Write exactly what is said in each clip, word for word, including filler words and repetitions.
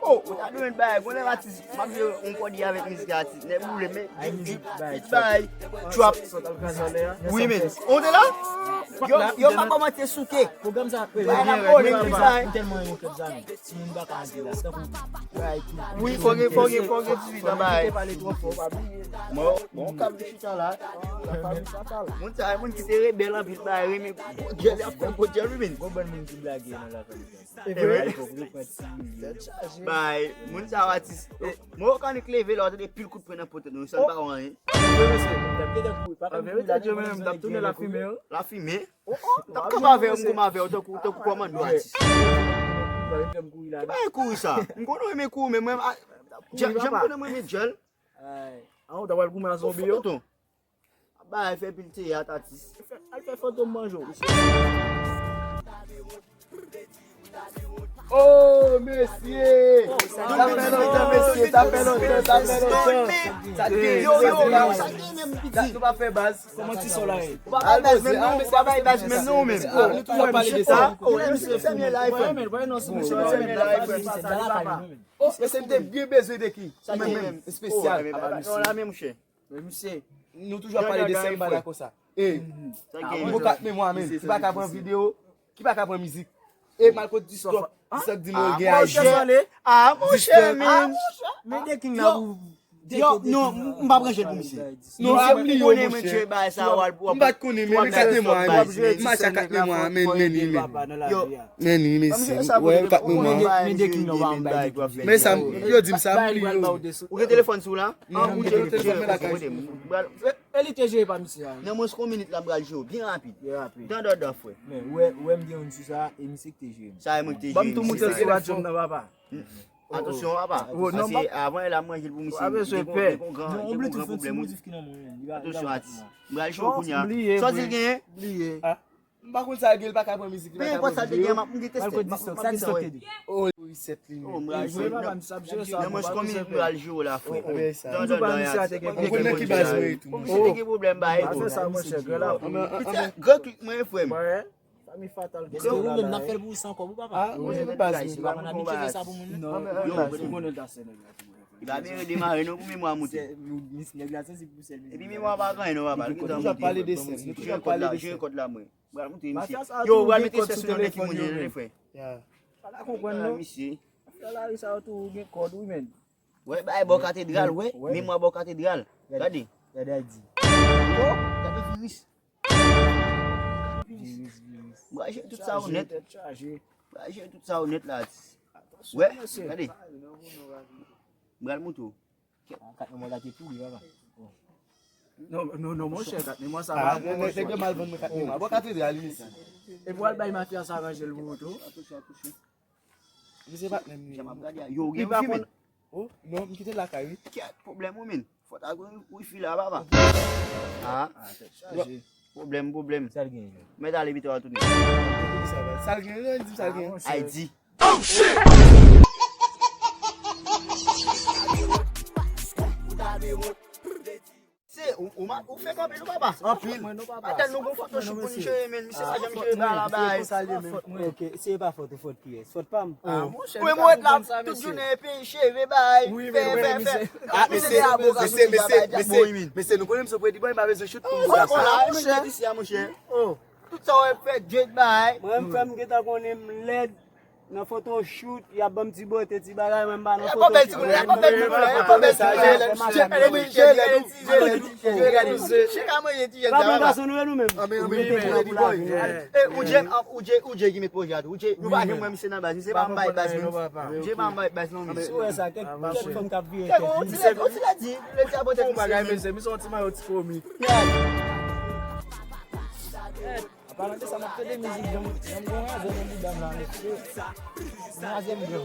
Oh, ou ta dwe met bagay, gon lè atis, m ap jwe yon kòd avèk mizik atis, nèg boule, men bit, bit, bit bagay, trap. Wi, men. Ou te la? Yo, yo pa kòmanse souke. Pwogram sa, bagay la boule, bit bagay. M tèlman renmen pèp sa, men. Timoun pa ka antre la, tankou bagay tou. Wi, fò gen, fò gen, fò gen dizuit an bagay. Pale twò fò, pa bliye. Bon, bon, kab chita la. Moun sa, moun ki te rebèl anpil, bagay, renmen gwo djèl, y ap fè gwo djèl, wi, men. Gon bann moun ki blage nan la fèm. E vre? Bay, moun sa yo atis. Mwen yo kannik leve la, w tande pil kout pwen nan pote nou, san pa wè anyen. Vre, mesye. An verite, Dye menm, t ap tounen lafimen, wi. Lafimen? T ap kanpe avè yo, m kòm avè yo, tankou, tankou kòmando atis. Ki bagay kouri sa? M konnen w renmen kouri, men mwen, a, jan, jan m konnen mwen renmen djèl. An, w ta pral goumen a zonbi yo? Tonton. Bagay fè pil teyat, atis. Al fè fantom manje w. Oh, mesye! Sa fè lontan, mesye, sa fè lontan, sa fè lontan. Sa te, yo, yo, yo, sa te menm piti. Nou pa fè baz. Kòman ti son la ye? Ou pa bay baz menm non, ou pa bay baz menm non, ou menm. Nou toujou ap pale de sa. Oh, mesye, fèmye la, fèmye. Oh, mesye, m te byen bezwen de ki? Ou menm, menm, espesyal. Non, la menm, monchè. Men misye, nou toujou ap pale de sèm bagay konsa. E, mwen kat memwa, men, ki pa ka pran videyo, ki pa ka pran mizik. E mal kot Disok, Disok di nou gen aje. Ah, monchè, men. Men de king la pou. Yo, non, m pa pran jèl pou misye. Non, se pou konnen, monchè. M pa t konnen, men, men kat memwa, men. M mache ak kat memwa, men, men, men. Yo, Men wi, mesye. Wè, kat memwa. Men de king nan ba m bay de king. Men sa, yo di m sa, m bliye yo. Ou gen telefòn sou la? An, ou gen telefòn lakay. E li te jere pa misye a. Nan mwens kon minit la, m pral jere w byen rapid. Byen rapid. Dan, dan, dan, frè. Men, ou wè, ou wè m gen youn sou sa, e misye ki te jere m. Sa e mwen ki te jere misye. Ban m tou moute l sou radyo m nan, papa. Atansyon, papa. Paske avan e la m manje l pou misye. Li te gon, li te gon gran, li te gon gran pwoblèm, wi. Atansyon, atis. M pral jere w kounye a. Sa w di l genyen? Bliye. M pa konn sa l gen, l pa ka pran mizik, li pa ka pran videyo. Pèpòt sa l te gen, m ap, m gen tèstè. M ap, m ap di sa w ye. Oh, reset li menm. Oh, m pral jere. Nan mwens kon minit m pral jere w la, frè. Dan, dan, dan, atis. Ou konnen ki baz mwen ye tou. Misye te gen pwoblèm, ba e. Pa fè sa, monchè, gran la. Gran klik mwen, frè m. Fami fatal. Èske ou menm n ap fè l pou ou san kòb ou, papa? Ah, ou menm baz mwen. Ou pa konn abitye fè sa pou moun, non? Yo, ou konnen l ta sè nèg la tou. Li pa bezwen demare non pou memwa moute. Nèg la sansib pou sèl mizik. Epi memwa pa gen anyen non, papa. Li toujou ap pale de sèm, li toujou ap pale de sèm. Jere kòd la, mwen. Pral moute misye. Yo, pral mete sèm sou nan nèg ki moun yo, frè. Pa ka konprann non. Misye. Afè lari sa yo tou gen kòd, wi, men. Wè, bay bò katedral, wè. Memwa bò katedral. Gade. Gade Ayiti. Gade viris. Viris, viris. M pral jere tout sa yo nèt. M pral jere tout sa yo nèt la. Wè, gade. M pral moute w. Kat memwa la te pouri, papa. Non, non, non, monchè, kat memwa sa pa bon, monchè. Nèg yo mal vann mwen kat memwa. Bò katedral, mesye. Epi w al bay mafya sa ranje l pou ou tou. Misye patnè m li. Jan m ap gade a, yo, ou gen wifi, men? Oh, non, m kite l lakay, wi. Kèt, pwoblèm ou, men. Fò ta gen wifi la, papa. Ah. Pwoblèm, pwoblèm. Sa l gen, yo? Mèt ale pito a tounen. Sa l gen, yo, di m sa l gen. Ay di. Oh, shit! Se, ou, ou ma-, ou fèk anpil, wi, papa. Anpil. Atè nou gon photoshoot pou nou jere, men misye pa janm jere bagay la, bay. Ok, se pa fòt ou, fòt kiyès? Fòt pa m? Ah, monchè, ou mwen la, tout jounen, epi jere bagay, fè, fè, fè. Ah, misye, misye, misye, misye, misye, nou konnen misye Pretty Boy, m pa bezwen shoot pou m di sa. Monchè, monchè. Oh. Tout sa w ap fè, jere bagay. Mwen, m fè m gentan konnen m lèd. Nan photoshoot, y ap ban m ti bote, ti bagay, mwen m pa nan photoshoot. Chak mwen ye ti jèn sa. Pa ban gason nou ye nou menm. E, ou je, ou je, ou je ki met pwojè a tou. Ou je, nou pa janm wè misye nan baz. Misye pa anba baz, non. Misye pa anba baz, non, misye. Ou wè sa, kèk, kèk fanm k ap vire tèt. Kèk, on ti lè, on ti lè di, lè di a pote misye. Misye on ti mayo, ti fomi. An palan de sa, m ap tande mizik, jan m, jan m gon razè nan bouda m la, mesye. Razè m gran.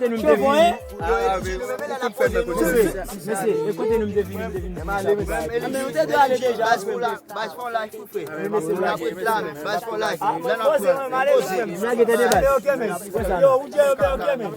kote nou te vini? Mesye, mesye, e kote nou te vini, nou te vini? Baz, fè yon live pou frè. Baz, fè yon live pou frè. Baz, fè yon live. Lè n ap pran poze. Nèg te de baz. Yo, ou di yo, ok, men.